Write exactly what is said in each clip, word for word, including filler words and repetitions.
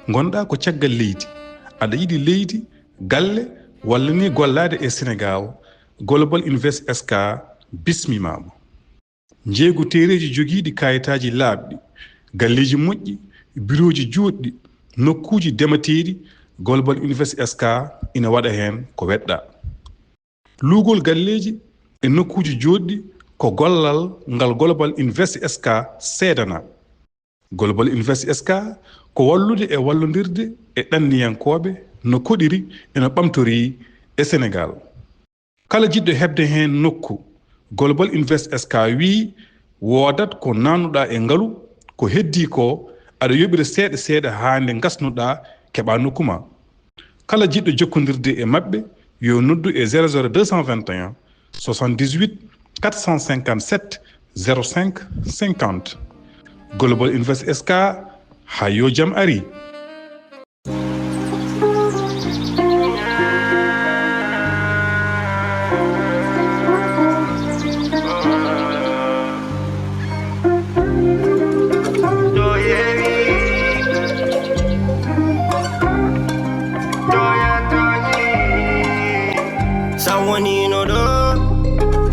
Ngonɗaa ko caggal leydi, aɗa yiɗi leydi, galle, walla ni gollaade e Senegaal, Global Invest S K bismimaama. Njeeygu teereeji jogiiɗi kaayitaaji laaɓɗi, galleeji moƴƴi, birooji juutɗi, nokkuuji demateeɗi, Global Invest S K ina waɗa heen ko weɗɗaa. Luugol galleeji e nokkuuji jootɗi ko gollal ngal Global Invest S K seedanaa. Global Invest S K ko wallude e wallondirde e ɗanniyankooɓe no koɗiri e no ɓamtorii e Senegaal. Kala jiɗɗo heɓde heen nokku, Global Invest S K wiyi woodat ko naatnuɗaa e ngalu, ko heddii ko aɗa yoɓira seeɗa seeɗa haa nde ngasnuɗaa keɓaa nokku ma. Kala jiɗɗo jokkondirde e maɓɓe yo noddu e zéro zéro deux cent vingt et un soixante-dix-huit quatre cent cinquante-sept zéro cinq cinquante. Global Invest S K, haa yo jam ari. Sa wonino ɗo,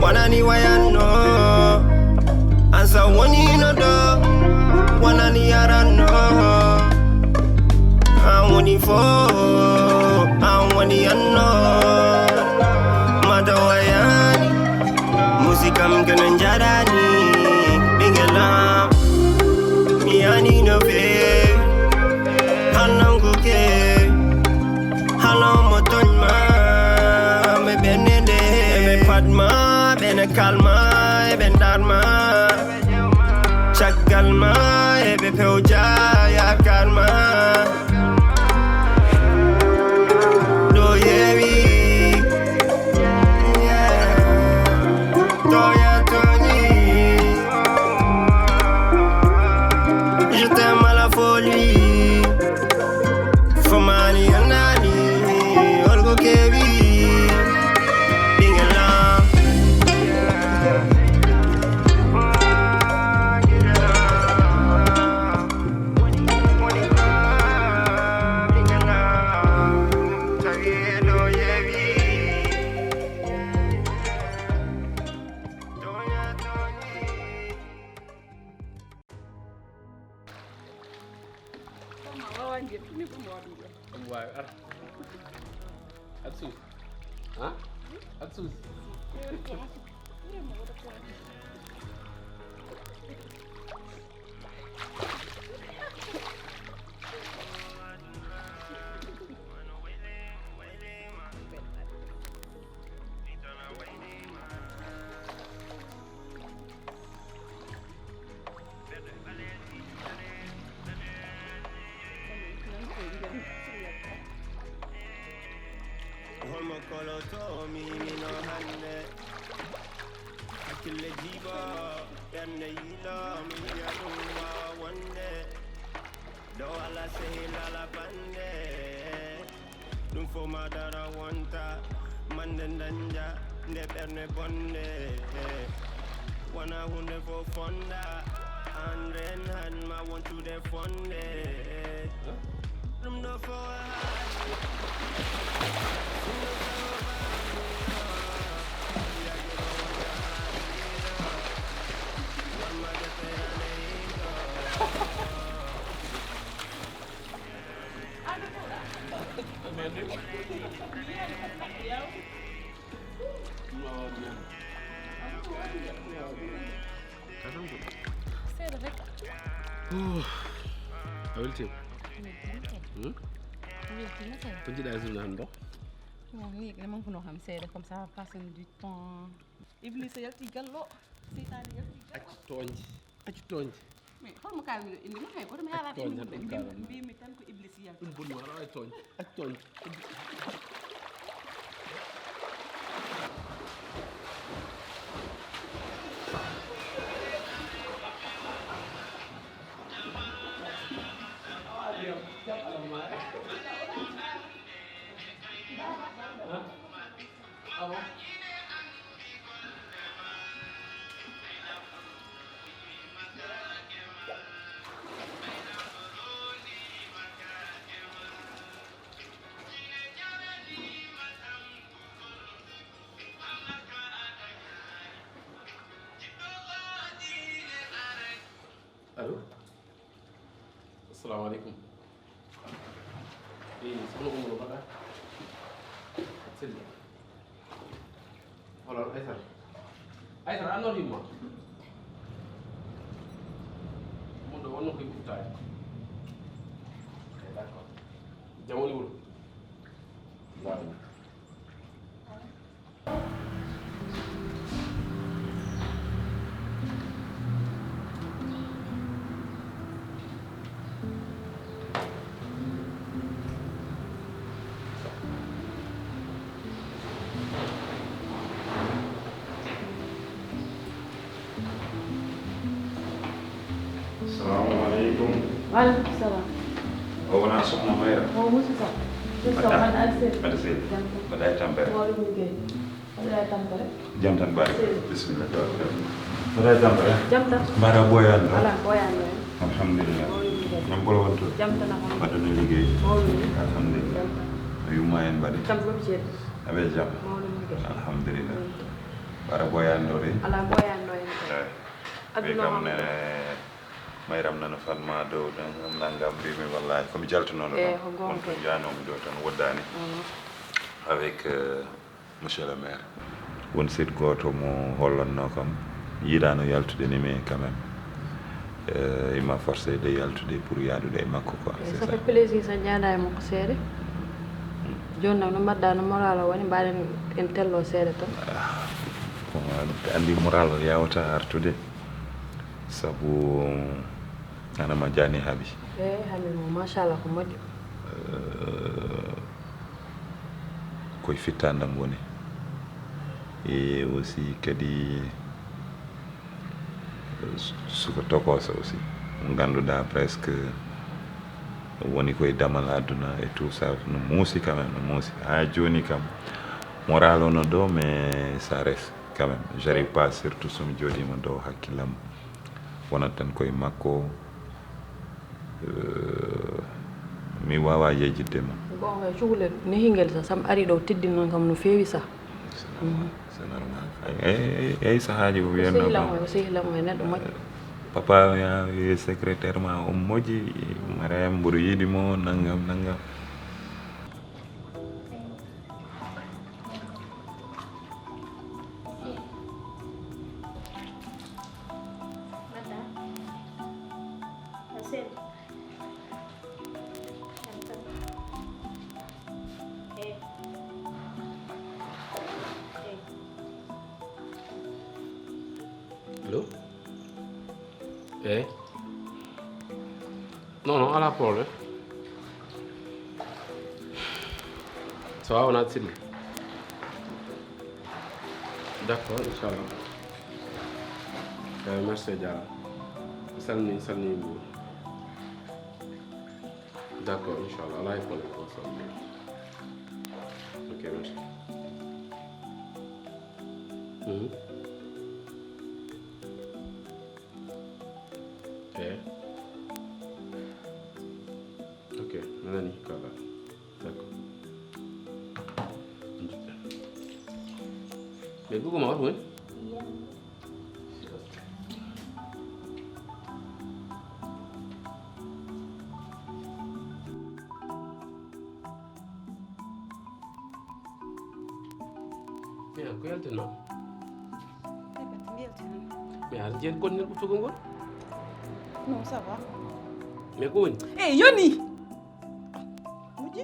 wonani wayanno. An sa wonino ɗo, wonani yaranno. An woni fo, an woni anno. Mata wayani, musikam kene njarani. Ɓingelam, mi yani no fe, hannanguke. Halo mo tooñ ma, ɓe ɓennde nde, ɓe pat ma, ɓe ne kalma, ɓe ndar ma. Caggal ma, ɓe pewja yaakaar ma. Ɗo yewi, yeah. Toya Tony, je t'aime à la folie. Fomani anani, olgo kebi, bingala. Omo waawi ar. Aɗa suusi? Ha? Aɗa suusi? Holmo koloto mi mino hannde? Hakkille jiiɓo, ɓernde yiilo, mi wiya ɗum waawa wonde. Ɗo ala sehil, ala bannde. Ɗum fof ma dara wonta, mande dañja nde ɓernde bonde. Wona huunde fof fonda, an ren han ma wontude fonde. Ɗum ɗo fof Seeɗa rek. Oh, a weltiima? Mi weltiima kay. Hmm? Mi weltiima kay. Ko njiɗɗa e journée hannde o? Bon, ni, ne manquno kam seeɗa, comme ça, passer du temps. Iblisa yalti gallo, seytaane yalti gallo. Accu tooñde, accu tooñde. Mais holmo kaalmi ɗo innde mum? Hay gooto mi haalaani innde mum de. Mbimi tan ko Iblis yalti. Ɗum boni ma, aɗa waawi tooñde. Accu tooñde. Assalamu aleykum. Eyi, sohna Umar, no mbaɗɗa? Selli. Hola, Aysata. Aysata, an noon himma. Mun ɗo wonno koye ɓuttaade. Eyi, d'accord. Jam woni wuro? Jam. Assalamu aleykum. Waaleykum salam. O wona sohna Mayra? O musu sa. Mbaɗɗa? Mbaɗɗa seydi. Mbaɗɗa e tampere. Mawɗum liggey. Mbaɗɗa e tampere. Jam tan mbaɗa. Seydi. Bisimilla. Mbaɗɗa e tampere. Jam tan. Mbaɗa boyan ɗo? Ala boyan ɗo. Alhamdulillah. Mawɗum liggey. Jam ɓolo wontude? Jam tan alhamdulillah. Mbaɗɗa no liggey? Mawɗum. Alhamdulillah. Jam tan. No yumma en mbaɗi? Kam ɗum ceeɗi. Aɓe jam? Mawɗum liggey. Alhamdulillah. Mawɗum liggey. Mbaɗa boyan ɗo de? Ala boyan ɗo en kay. Eyi. Aduna kam ne. Mayram nana fanma dow nangam nangam mbimi wallahi komi jaltunooɗo. Eyi, ɗon ko goonga. On tun jaanoomi ɗo tan woddani. Mhm. Avec euh, monsieur le maire. Won site gooto mo hollonno kam yiɗano yaltude ni mais quand même euh, il m'a forcé de yaltude pour yaadude e makko quoi. Eyi, c'est ça fait plaisir sa jaada e makko seeɗa. Jooni noon no mbaɗɗa no moral o woni mbaɗen en tello seeɗa tan. Ah, ko andi moral o yawta artude. Sabu Adama Diané haaɓi. Eyi, haaɓi mo, machallah, ko moƴƴo. Euh, koye fittandam woni. E aussi kadi, euh, suka tokoso aussi. Mo ngannduɗaa presque woni koye damal aduna et tout ça, no muusi quand même, no muusi. Haa jooni kam, moral o no ɗo, mais ça reste quand même. J'arrive pas, surtout so mi jooɗiima ɗo, hakkillam wonat tan koye makko. Euh, mi waawaa yejjitde mo. Goonga, cukalel nehingel sa, sam ari ɗo teddinnan kam no feewi sa. C'est normal. Mhm. C'est normal. Ay, ay, ay, ay, sahaaji ko wiyatnoo kam. Ko sehil am o, ko sehil am o, e neɗɗo moƴƴo. Papa, ya, e secrétaire ma, o moƴƴi, Mariam, mboɗo yiɗi mo, nangam, nangam. Mbaɗɗa? A selli? Jam tan. Eh. Eh. Allo? Eyi. Non, non, alaa problème. So a wonaa sinno. D'accord, inchallah. Eyi, merci, a jaaraama. Mi salmini, mi salmini yimɓe. D'accord, inchallah. Alaa e problème, on se salmini. Ok, merci. Mhm. Eh. Ok, mi nani kala. D'accord. Mais Google ma watu, eh? Mais ko yaltino? Mais aɗa jeeɗi kon nder ɓuttugol ngol? Non, ça va. Mais ko woni? Eh, yoni. Muji?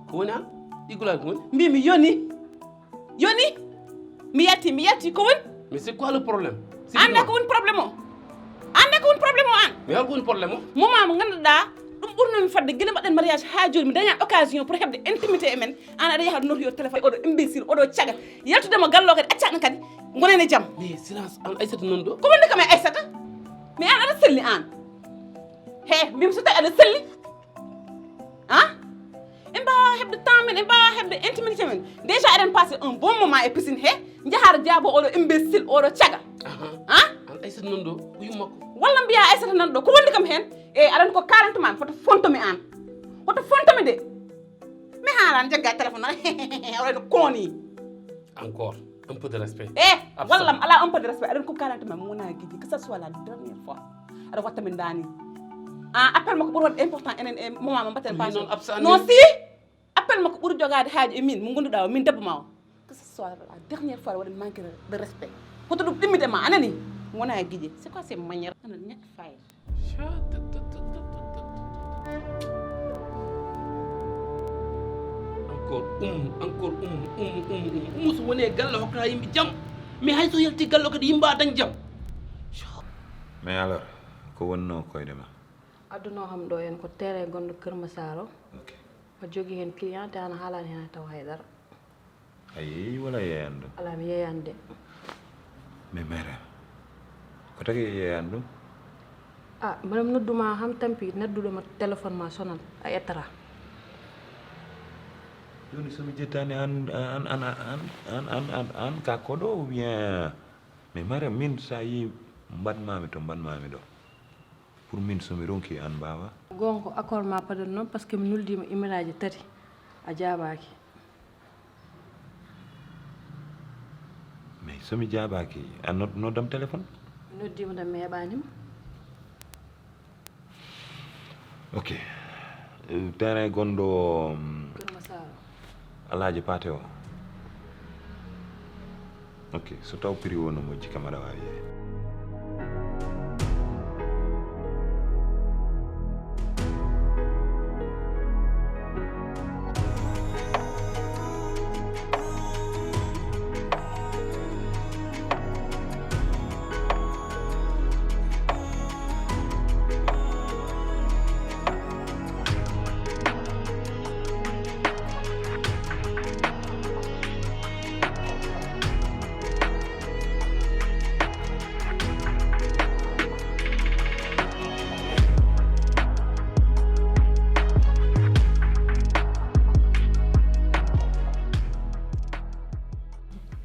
Ko woni an? Ɗiggulaaki ko woni? Mbi mi yoni. Yoni. Mi yalti, mi yalti ko woni? Mais c'est quoi le problème? Anda ko woni problème o? Anda ko woni problème o an? Mais hol ko woni problème o? Moment mo ngannduɗaa ɗum ɓurno mi fadde gila mbaɗen mariage haa jooni mi daña occasion pour heɓde intimité e men. An aɗa yaha notoyo téléphone oɗo imbécile oɗo caga. Yaltude mo gallo kadi accaɗen kadi. Gonen e jam. Mais silence an Aissata non ɗo. Ko wonde kam e Aissata? Mais an aɗa selli an. He, mbimi so tawi aɗa selli. Hein? En mbaawa heɓde temps men, en mbaawa heɓde intimité men. Déjà eɗen passé un bon moment e piscine he. Njahaar jaabo oɗo imbécile oɗo caga. Hein? An Aissata non ɗo, ko yumma ko. Walla mbiya Aissata nan ɗo, ko wondi kam hen? E aɗan ko quarante ma, foto fonto mi an. Foto fonto mi de. Mi haalan jagga téléphone na. Oɗo no koni. Encore un peu de respect. Eh, wallam ala un peu de respect. Aɗan ko quarante ma, mona gidi, que ça soit la dernière fois. Aɗa watta min dani. Ah, appel makko ɓuri waɗde important enen e moment mo mbatten. Ko min noon absent. Non, si. Appel makko ɓuri jogaade haaju e min mo ngonnduɗaa o, min debbo ma o. Que ce soit la dernière fois waɗen manque de respect. Hoto ɗum ɗimmite ma, a nani? Wona e gije. C'est quoi ces manières? Ana ñaɗ fayda. Encore um, encore um, um, um, um. Umu so woni e galle hokkata yimɓe jam. Mais hay so yalti galle kadi yimɓe a dañ jam. Mais alors, ko wonno koyɗe ma? Adduno kam ɗo en ko terrain gonɗo Kër Massar o. Ok. O jogi hen client te ana haalani hen taw haydara. A yeeyi wala yeeyani ɗum? Alaa, mi yeeyaani de. Mais Mariam, ko tagi a yeeyaani ɗum? Ah, mbaɗam nodduma ham tampi, nadduɗo ma téléphone ma sonal, a ettata. Jooni so mi ƴettaani an, an, an, ka koɗo ou bien? Mais Mariam, min so a yii mbaɗmaami to mbaɗmaami ɗo. Pour min so mi ronki an mbaawa? Goonga ko accord ma padan noon, parce que mi nuldiima emailaaji tati, a jaabaaki. Mais so mi jaabaaki, a nod-, noddam téléphone? Mi noddiima tan, mi heɓaani ma. Ok. Eh, terrain gonɗo, um, Kër Massar. Alaaji Paate o. Ok, so taw prix o no moƴƴi kam aɗa waawi yeey.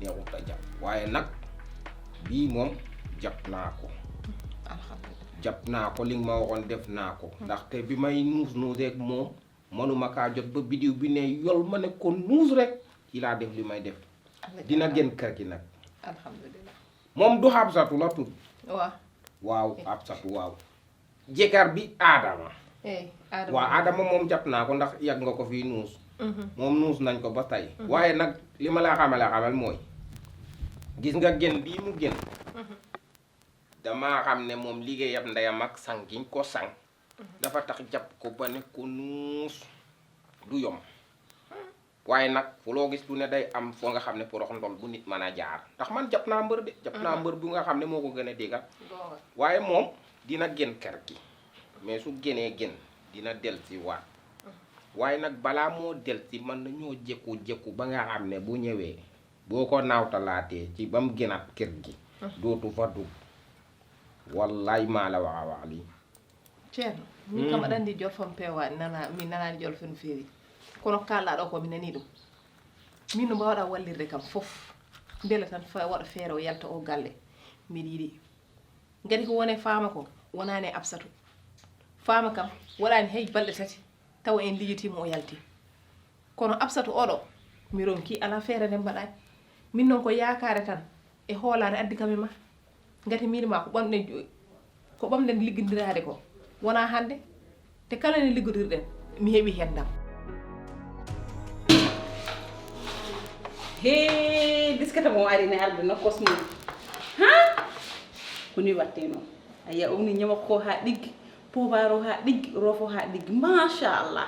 Neexut a jàpp waaye nag bii moom jàpp naa ko. Alhamdulillah. Jàpp naa ko, li nga ma waxoon def naa ko. Ndaxte bi may nuus nuuseeg moom, manuma kaa jot ba bidiw bi ne yol, ma ne ko nuus rek, ci laa def li may def. Dina gën kër gi nag. Alhamdulillah. Moom du Habsatu la tudd? Waaw. Waaw, Habsatu, waaw. Jëkkër bi Adama. Eh, Adama. Waaw, Adama moom jàpp naa ko ndax yàgg nga ko fii nuus. Mhm. Moom nuus nañ ko ba tey. Mhm. Waaye nag li ma la xamal a xamal mooy, gis nga gën bii mu gën. Mhm. Damaa xam ne moom liggéeyam ndeyam ak sang giñ ko sang. Mhm. Dafa tax jàpp ko ba ne ko nuus du yomb. Waaye nag fu loo gis lu ne day am foo nga xam ne porox ndol bu nit mën a jaar. Ndax man jàpp naa mbër de, jàpp naa mbër bu nga xam ne moo ko gën a déggal. Waaye moom dina gën kër gi. Mais su gënee gën, dina del si waat. Waaye nag balaa moo del si, mën na ñoo jëkku jëkku ba nga xam ne bu ñëwee, boo ko naawtalaatee ci ba mu gënaat kër gi, dootu fa dugg. Wallaay maa la wax a wax lii. Ceerno, min kam aɗa anndi jolfam peewaani, nana, mi nanaani jolfe no feewi. Kono kaalɗaa ɗo ko mi nanii ɗum. Min no mbaawɗaa wallirde kam fof. Mbele tan fa waɗa feere o yalta o galle. Miɗa yiɗi. Ngati ko woni e Faama ko, wonaani e Absatu. Faama kam, waɗaani hay balɗe tati, tawa en lijotiima o yalti. Kono Absatu oɗo, mi ronki alaa feere nde mbaɗaani. Min noon ko yaakaare tan e hoolaare addi kam e ma. Ngati miɗo ma ko ɓamɗen jo-, ko ɓamɗen liggondiraade ko wonaa hannde. Te kala nde liggodirɗen, mi heɓi heen ndam. Hee, biskata mo ari ne arde nokkos mum. Ha? Ko ni watte noon. A yiya o ni ñama ko haa ɗiggi, poobaaro haa ɗiggi, roofo haa ɗiggi. Machallah.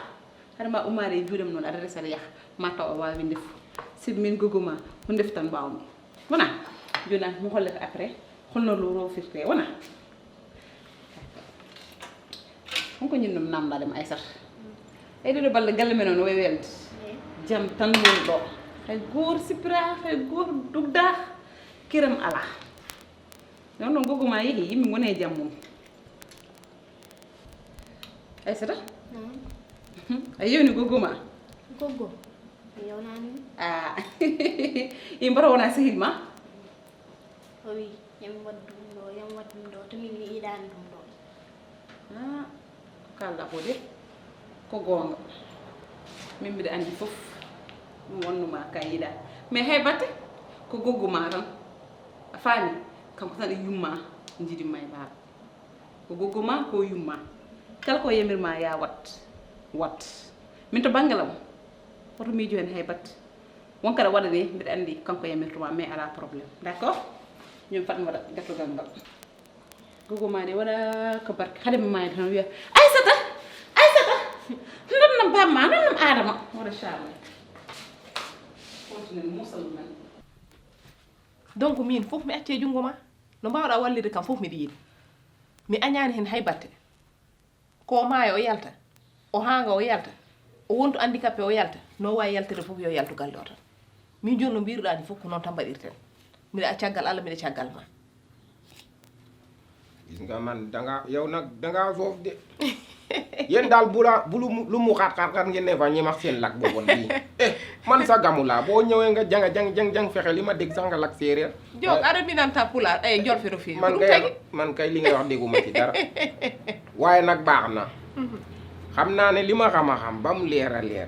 Hade ma ummaade e juuɗe mum noon, aɗa resa aɗa yaha. Ma taw a waawi ndefu. Sibu min gogo ma, ko ndefu tan mbaawmi. Wona? Jooni an, mi hollete après, holno lo roofirte, wona? Honko ñin ɗum namndaade ma, Aysata? Eyi, ɗiɗo balɗe galle men o no wayi welde. Jam tan woni ɗo. Hay gooto sippiraa, hay gooto dugdaa, kiram alaa. Noon noon, gogo ma yehi, yimɓe ngoni e jam mum. Aysata? Naam. A yewni gogo ma? Gogo? Mi yewnaani mo. Ah. I mbara wona sehil ma? O wi, yam waɗ ɗum ɗo, yam waɗ ɗum ɗo, to min mi yiɗaani ɗum ɗo. Ah, ko kaalɗa ko de, ko goonga. Min mbiɗa anndi fof, ɗum wonnuma ka yiɗa. Mais hay batte, ko goggo ma tan. A faami? Kanko tan e yumma, njiɗi ma e baaba. Ko goggo ma, ko yumma. Kala ko yamirma ya wat, wat. Min to banngalam, woto miijo heen hay batte. Won kala waɗani, mbiɗa anndi kanko yamirtuma, mais alaa problème. D'accord? Min fat mi waɗa gertogal ngal. Gogo ma de waɗa ko barke. Hade mi maayde tan wiya, "Aysata! Aysata! Ndonnam bamma, ndonnam Adama." Waɗa charme. Continue, muusal men. Donc min fof mi acce junngo ma. No mbaawɗa wallirde kam fof miɗa yiɗi. Mi añaani heen hay batte. Ko o maaya o yalta, o haanga o yalta, o wontu handicapé o yalta, no waawi yaltirde fof yo yaltu galle o tan. Min jooni no mbiiruɗaa ni fof ko noon tan mbaɗirten. Miɗa caggal Allah, miɗa caggal ma. Gis nga man danga yow nag danga foofu de. Yéen daal bu la bu lu mu lu mu xaat xaat xaat ngeen ne fa ñi max seen lak boobu nii. Eh, man sa gamu laa boo ñëwee nga janga jang jang jang fexe li ma dégg sax nga lak séeréer. Jook aɗa mbinanta pulaar, eyi jolfe no feewi. Man kay man kay li ngay wax dégguma ci dara. Waaye nag baax na. Xam naa ne li ma xam a xam ba mu leer a leer.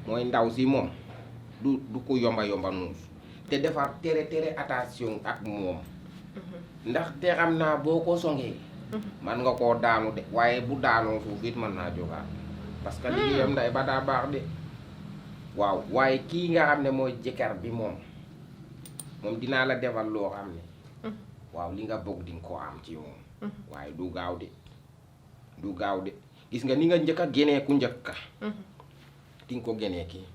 Mooy ndaw si moom du du ko yomba yomba nuus. Te defar tere tere attention ak moom. Ndax te xam naa boo ko songee. Man nga koo daanu de waaye bu daanoo suuf it mën naa jógaat. Parce que liggéeyam nday ba daa baax de. Waaw waaye kii nga xam ne mooy jëkkër bi moom. Moom dinaa la defal loo xam ne. Waaw li nga bëgg di nga ko am ci moom. Waaye du gaaw de. Du gaaw de. Gis nga ni nga njëkk a génnee ku njëkk ka. Di nga ko génnee kii.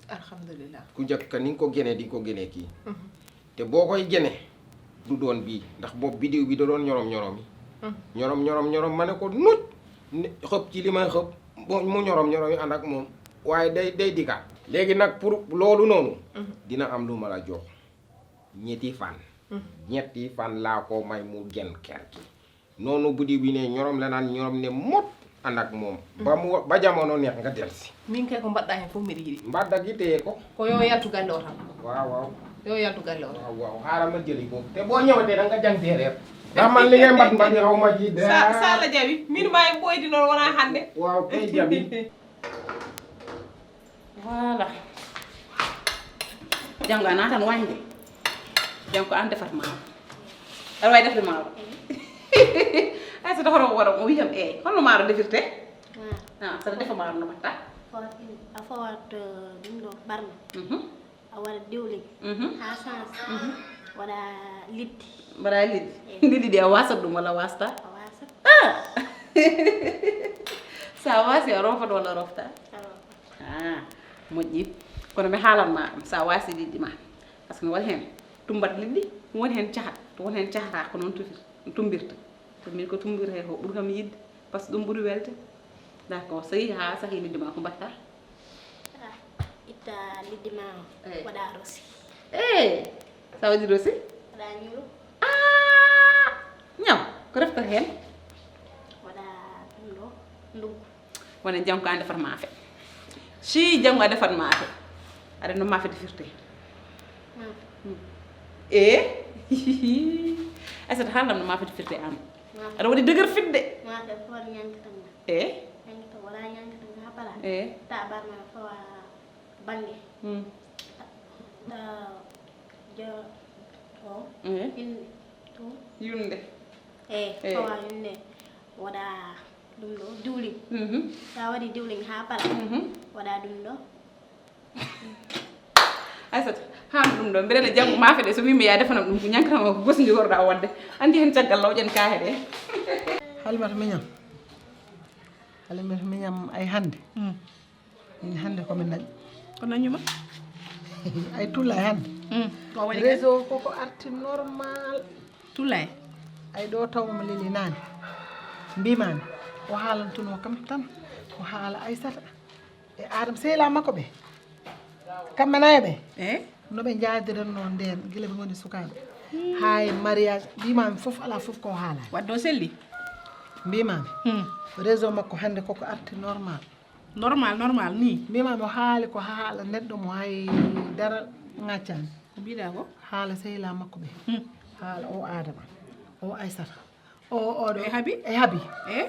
Alhamdulillah. Ku njëkk ka ni nga ko génnee di nga ko génnee kii. Te boo koy génne du doon bii ndax bopp bidiw bi da doon ñorom ñorom yi. Ñorom ñorom ñorom ma ne ko nuj. Xëpp ci li may xëpp mu ñorom ñorom yi ànd ak moom. Waaye day day dikkaat. Léegi nag pour loolu noonu. Dina am lu ma la jox. Ñetti fan. Ñetti fan laa ko may mu génn kër gi. Noonu buddi bi ne ñorom la naan ñorom ne mot ànd ak moom. Ba mu ba jamono neex nga delsi. Min kay ko mbaɗɗa heen fof miɗa yiɗi. Mbadda gi téye ko. Ko yo yaltu galle o tan. Waaw waaw. Yo yaltu galle o tan. Waaw waaw xaaral ma jëli ko te boo ñëwatee da nga jàng séeréer. Ndax man li ngay mbat mbat xaw ma ji. Sa sala jaɓi min ma en ɓoydi noon wona hannde. Waaw kay jaɓi. Voilà. Janngo a naatan wañde. Janngo ko aan defata maaro. Aɗa waawi defde maaro. Ay so tawno woro o wiyam eeyi holno maaro defirte? Ah, saɗa defa maaro no mbatta? A fawat ɗum ɗo barma. A waɗa diwlin. Ha sans. Waɗa liddi. Mbaɗa liddi. Liddi ɗi a wasat ɗum walla wasta? A wasat. Sa wasi a rofat walla rofta? A rofa. Ah, moƴƴi. Kono mi haalan ma ɗum sa wasi liddi ma. Parce que mi waɗi heen tumbat liddi, mi woni heen cahat, to woni heen cahata ko noon tufir, tumbirta. To min ko tumbirta heen ko ɓuri kam yidde, parce que ɗum ɓuri welde. D'accord, so yehi ha sahi liddi ma ko mbatta? Itta liddi ma o waɗa rosi. Eh, sa waɗi rosi? Waɗa ñulo. Ah, ñaw ko refta heen? Waɗa ɗum ɗo nduggu. Wona janngo a defat maafe. Si janngo a defat maafe. Aɗa no maafe defirte? E? Aysata haalam no maafe defirte aan. Aɗa waɗi dëgër fit de. Maafe fof ñankata nga. E? Ñankata wala ñankata nga pala. E? Ta barma fof a bannge. Hmm. Ta jo o. E? Tum. Yunde. E Eh. Fof a yunde. Waɗa ɗum ɗo diwlin. Mhm. Sa waɗi diwlin ha pala. Mhm. Waɗa ɗum ɗo. Aysata, haan ɗum ɗo mbiɗa ne janngo maafe ɗe so wimi ya defanam ɗum ko ñankatama ko gosi jogorɗa wadde. Anndi heen caggal lawƴen kaahe ɗe. Halimata miñam. Halimata miñam ay hannde. Min hannde ko min nañi. Ko nañuma? Ay tulla ay hannde. Ko waɗi Réseau koko arti normal. Tullay. Ay ɗo tawma leli nani. Mbimami. O haalantuno kam tan. Ko haala Aysata. E Adama sehila makko ɓe. Kamɓe nayo ɓe. E? No ɓe jaadiranno nden gila ɓe ngoni sukaaɓe. Hay mariage mbimami fof ala fof ko haalani. Wadde o selli? Mbimami. Hmm. Réseau makko hannde koko arti normal. Normal normal ni. Mbimami o haali ko haala neɗɗo mo hay dara ngaccani. Ko mbiɗa ko? Haala sehila makko ɓe. Hmm. Haala o Adama. O Aysata. O oɗo E haabi? E haabi. E?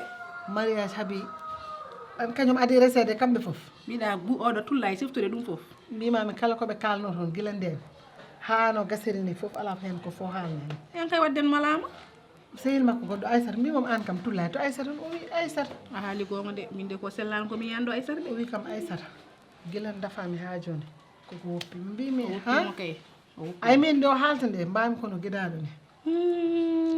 Mariage haabi. An kañum adi resede kamɓe fof. Mbiɗa gu oɗo tulla e siftude ɗum fof. Mbimami kala koɓe kalno toon gila nden. Hano gasiri ni fof ala heen ko fof haalnani. En kay wadden malama. Sehil makko goɗɗo Aysata, mbimam an kam Tullaay, to Aysata on? O wi Aysata. A haali goonga de, min de ko sellaani ko mi yiyani ɗo Aysata de. O wi kam Aysata. Gila dafaami haa jooni, koko woppi. Mbimi ha? Ay min ɗo haalta nde, mbaami kono gidaaɗo ni.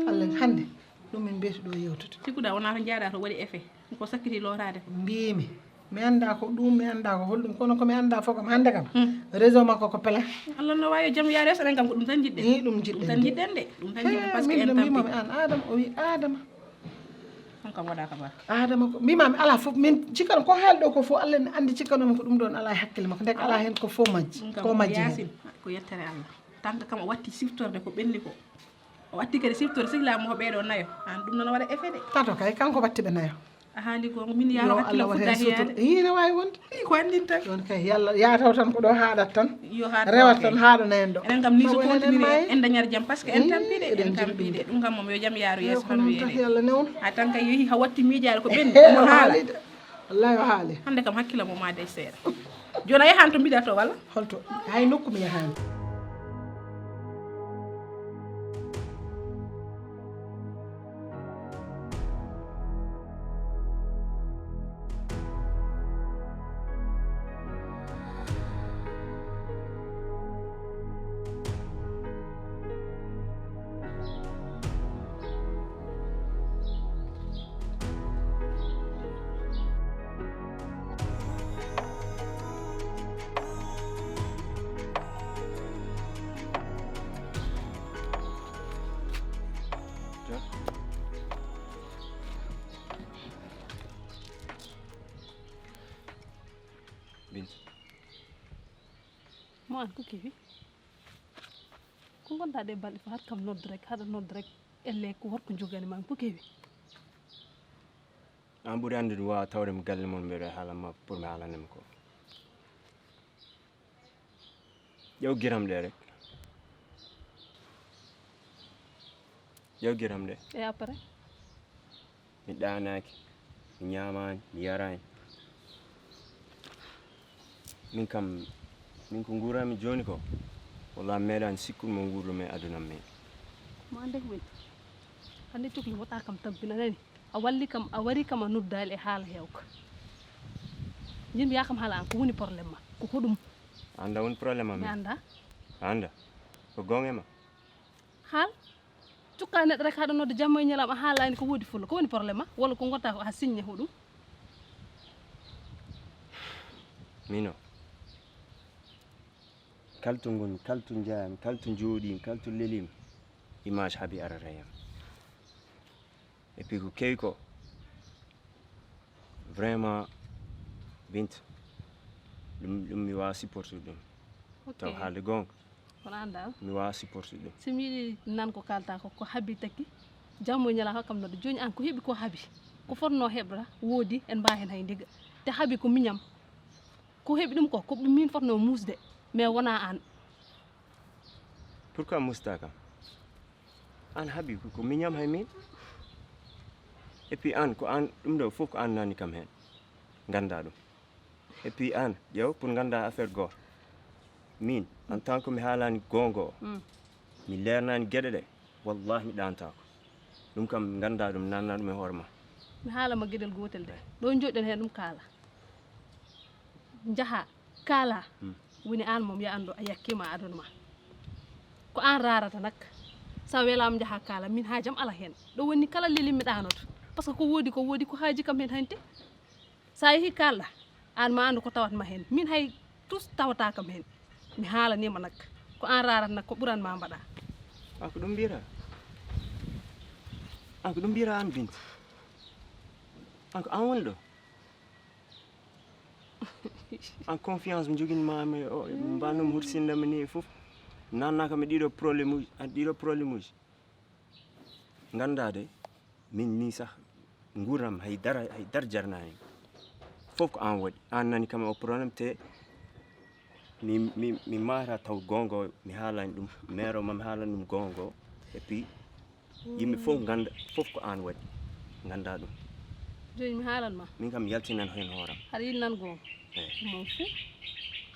Allah hannde, ɗum min mbiyata ɗo yewtude. Sikkuɗa wonaa to njaaɗa to waɗi effet. Ko sakkiti lootaade ko. Mbimi. Mi annda ko ɗum, mi annda ko holɗum, kono ko mi annda fof kam hannde kam. Réseau makko ko plein. Allah no waawi jam yaade so enen kam ko ɗum tan njiɗɗen. Ɗum tan njiɗɗen de. Ɗum tan njiɗɗen parce que en tampii. An Adama, o wi Adama. On kam waɗaaka barka. Adama ko mbimami ala fof min cikkan ko haalɗo ko fof Allah ne anndi cikkanomi ko ɗum ɗon ala e hakkille makko ndek ala heen ko fof majji ko majji heen. Ko yettere Allah. Tanta kam o watti siftorde ko ɓenni ko. O watti kadi siftorde sehilaaɓe makko ɓeeɗo nayo. An ɗum noon waɗa effet de. Tato kay kanko watti ɓe nayo. A haali goonga min yaaro hakkille fudda hiyaade. Hiine waawi wonde. Ko anndin tan. Ɗon kay yalla yaataw tan ko ɗo haaɗat tan. Yo haaɗ rewat tan haaɗo nayen ɗo. Enen kam ni so continue en dañat jam parce que en tampi de en tampi de ɗum kam moom yo jam yaaru yeeso tan wiyede. Yalla newno. A tan kay yeehi ha watti miijaade ko ɓenni omo haala. Wallahi o haali. Hannde kam hakkille mum ma dey seeɗa. Jooni a yahaani to mbiɗa to walla? Holto? Hay nokku mi yahaani. Mo an ko kewi? Ko ngonɗa ɗe balɗe fof haɗa kam nodde rek, haɗa nodde rek. Elle ko horko jogani ma ko kewi? An ɓuri anndude mi wawa tawde mi galle mon mbeɗo e haalanma pour mi haalanema ko. Ƴeew giram ɗe rek. Ƴeew giram ɗe. E après? Mi ɗaanaaki, mi ñaamaani, mi yaraani. Min kam, min ko nguuranmi jooni ko, wallaahi mi meeɗaani sikkude mo nguurɗo mi e aduna am. Mo annde ko woni hannde cukli wota kam tampina nani. A walli kam, a wari kam a noddaali e haala heewka. Min mbiya kam haala an ko woni problème ma? Ko hoɗum? Annda woni problème am? Mi annda. Annda? Ko goonga e ma? Haal? Cukka neɗɗo rek haɗa nodda jamma e ñalawma a haalaani ko woodi fulla. Ko woni problème ma? Walla ko ngonta ko a signe hoɗum? Mino. Kalto ngon, kalto njaami, kalto njooɗiimi, kalto leliimi. Image habi arata e am. Et puis ko kewi ko vraiment Binta, ɗum ɗum mi wawa supportude ɗum. Taw haalde goonga. Kono an dal? Mi wawa supportude ɗum. So mi yiɗi nan ko kalta ko ko haabi taki. Jamma e ñalawma kam nodda. Jooni an ko heɓi ko haabi. Ko fotno heɓra woodi en mbawa hen hay ndiga. Te haabi ko miñam. Ko heɓi ɗum ko ko min fotno musde. Mais wona an. Pourquoi musta kam? An haabi ko miñam hay min. Et puis an ko an ɗum ɗo fof ko an nani kam hen. Ganda ɗum. Et puis an ƴeew pour ganda affaire goto. Min en tant que mi haalani goonga o. Mi leernani gueɗe ɗe. Wallahi mi ɗantako. Ɗum kam ganda ɗum nanna ɗum e hoore ma. Mi haalama gueɗel gotel de. Ɗo joɗɗen hen ɗum kaala. Jaaha. Kaala. Woni an moom ya anndo a yakkima aduna ma. Ko an rarata nak. Sa welama jaha kaala min hajam ala hen. Ɗo woni kala lelim mi ɗanoto. Parce que ko wodi ko wodi ko haji kam hen hanti. Sa yehi kalɗa an ma andu ko tawat ma hen. Min hay tous tawata kam hen. Mi haalanima nak. Ko an rarata nak ko ɓuran ma mbaɗa. A ko ɗum mbiyata? A ko ɗum mbiyata an Binta? A ko an woni ɗo? En confiance mi joginmami o mbannumi hursindemi ni e fof nannaka mi ɗiɗo problème uji a ɗiɗo problème uji ganda de min ni sah nguram hay dara hay dar jarnani fof ko an waɗi an nani kam o problème te mi mi mi mata taw gongo mi haalani ɗum mero ma mi haalani ɗum gongo et puis yimɓe fof ganda fof ko an waɗi ganda ɗum joni mi haalan ma min kam yaltinan hen hooram haɗa yiɗi nan gonga mo fof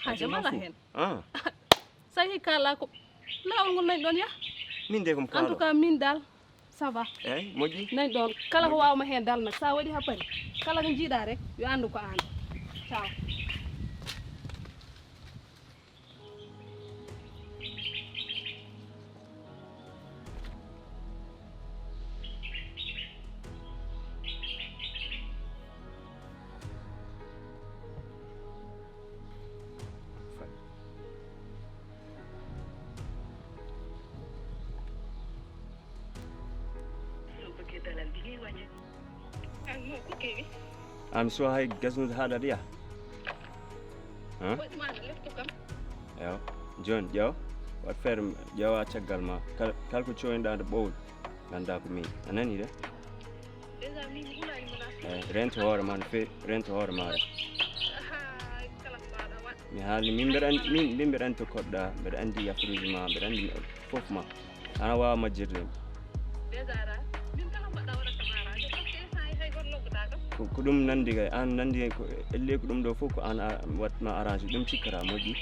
hajam ala hen sa yehi kala ko lawol ngol nani ɗon yah min de kom en tout cas min dal Ça va? Eeyi, moƴƴi. Nani ɗoon, kala ko waawma heen dal nak, so a waɗi haa paari, kala ko njiiɗaa rek, yo anndu ko aan. Ciao. Aan so hay gasnude haaɗaade yaha. Hein? Ewa. Jooni ƴeew, waɗ feere ƴeewa caggal ma. Kal-, kala ko coyniɗaa nde ɓooyɗo, nganndaa ko miin. A nanii de? Déjà, min mi hulaani mo naatde. Eh, rento hoore ma no feewi, rento hoore ma rek. Ahaa, kala ko mbaawɗaa waɗ. Mi haali, min mbeɗa anndi, min, min mbeɗa anndi to koɗɗaa, mbeɗa anndi affaire uji ma, mbeɗa anndi fof ma. Ana waawa majjirde ɗum. Déjà, ara, min kala ko mbaɗɗaa waɗata kam arrangé, parce que instant hay, hay gooto nokkuɗaa kam. Ko, ko ɗum nanndi kay, aan nanndi ko elle ko ɗum ɗo fof ko aan a-, waɗma arrangé, ɗum cikkata moƴƴi.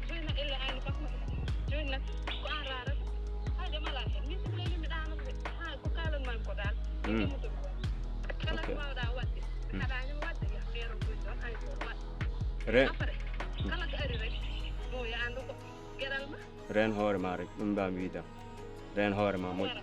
Jooni nak elle ay no bakma. Jooni nak ko aan raarata. Haaja mala heen. Min siflay min mi ɗaanata de. Haa ko kaalan maa ko dal. Hmm. Kala ko mbaawɗaa waɗde. Hmm. Haɗaani mo waɗde, yah meero ko ɗon, ay ko waɗ. Re- Après, hmm, kala ko ari rek, mo yaandu ko geɗal ma. Reen hoore ma rek, ɗum mbaawmi wiide. Reen hoore ma moƴƴi.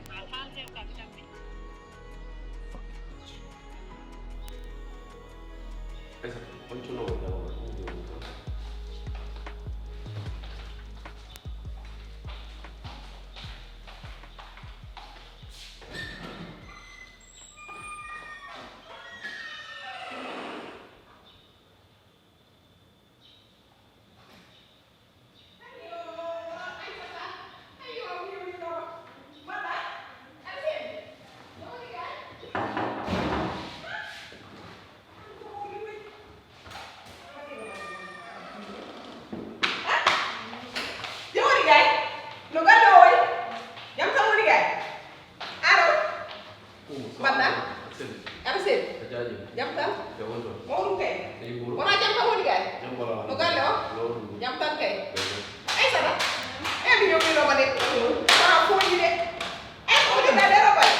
Jawdi gay, no galle o wayi? Jam tan woni gay? Aro? Mbaɗɗa? Aɗa selli? Aɗa selli? A jaajii. Jam tan? Jam woni toon. Mawɗum kay. Eyi, mbuuru. Wonaa jam tan woni gay? Jam wala. No galle o? Mawɗum. Jam tan kay. Jam tan. Aysata? E, mi ñoɓiinooma de. Wonaa fooji de. Ay, ko joɗɗa de, Robal?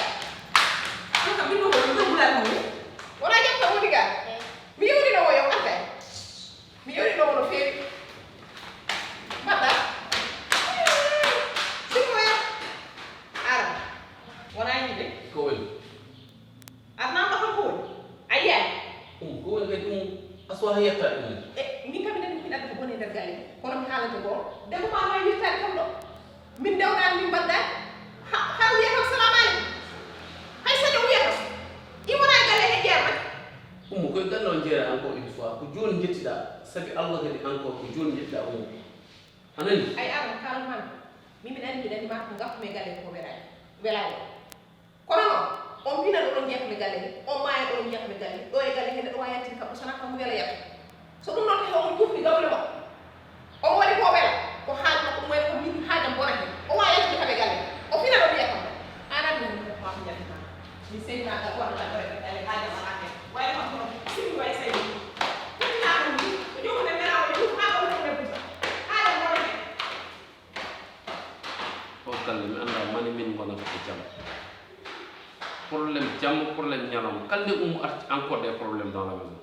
Ɗum kam, min ɗum ko ɗum ɗum ɓurani mo. Wonaa jam tan woni gay? Mi yewtino mo yo arde. Mi yewtino mo no feewi. Mbaɗɗa? Siko yo. Ara. Wonaa yiide. Ko woni? Arnaama kam ko woni? A yiyaani? Ɗum ko woni kadi ɗum? A suwaa yettaade ɗum. E, min kam mi nani ko min adda ko boni e nder galle. Kono mi haalante ko. Debbo ma waawi yettaade kam ɗo. Min ndewnaani, min mbaɗdaani. Ha, haa wiya kam, "Salaamu aleykum." Hay saɗa o wiya kam, "I wonaa e galle he jeyaa ma." Ummu, ko e galle o jeyaa encore une fois. Ko jooni njettiɗaa. Sabi Allah kadi encore ko jooni njettiɗaa, Ummu. A nanii? Ay, Arma, kaalan maa mi. Min mbiɗa anndi, mbiɗa anndi maa ko ngakku mi e galle ko welaani. Welaani. Kono noon, on pinat oɗon njeya kam e galle he, on maayat oɗon njeya kam e galle he. Ɗo e galle he neɗɗo waawi yaltinde kam ɗo, so wonaa kam wela yalta. So ɗum noon tawi omo ƴuufni gawle makko, omo waɗi ko o wela, ko haaju makko, ɗum wayno ko min haajam bona heen. O waawi yaltude kam e galle, o fina ɗo wiya kam. Aan anndi heen ko maa ko njaltinaa. Mi seyinaa gal walla gal ɗo e galle haajam alaa heen. Wayno kam kono simi wayi seyni. Ɗum naa ɗum ni, ko joomum en wela o ƴuuf haa ɗo woni e busa. Haajam bona heen. O galle mi anndaa mani min ngonata ko jam. Problème jamma, problème ñalawma. Kala nde Ummu arti encore des problèmes dans la maison.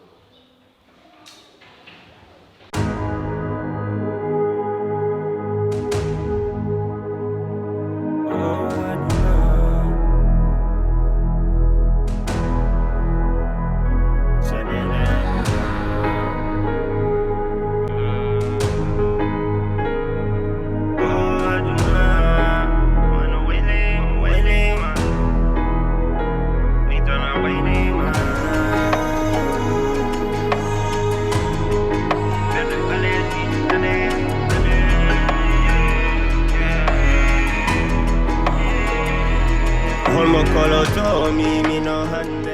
Holmo koloto mi mino hannde.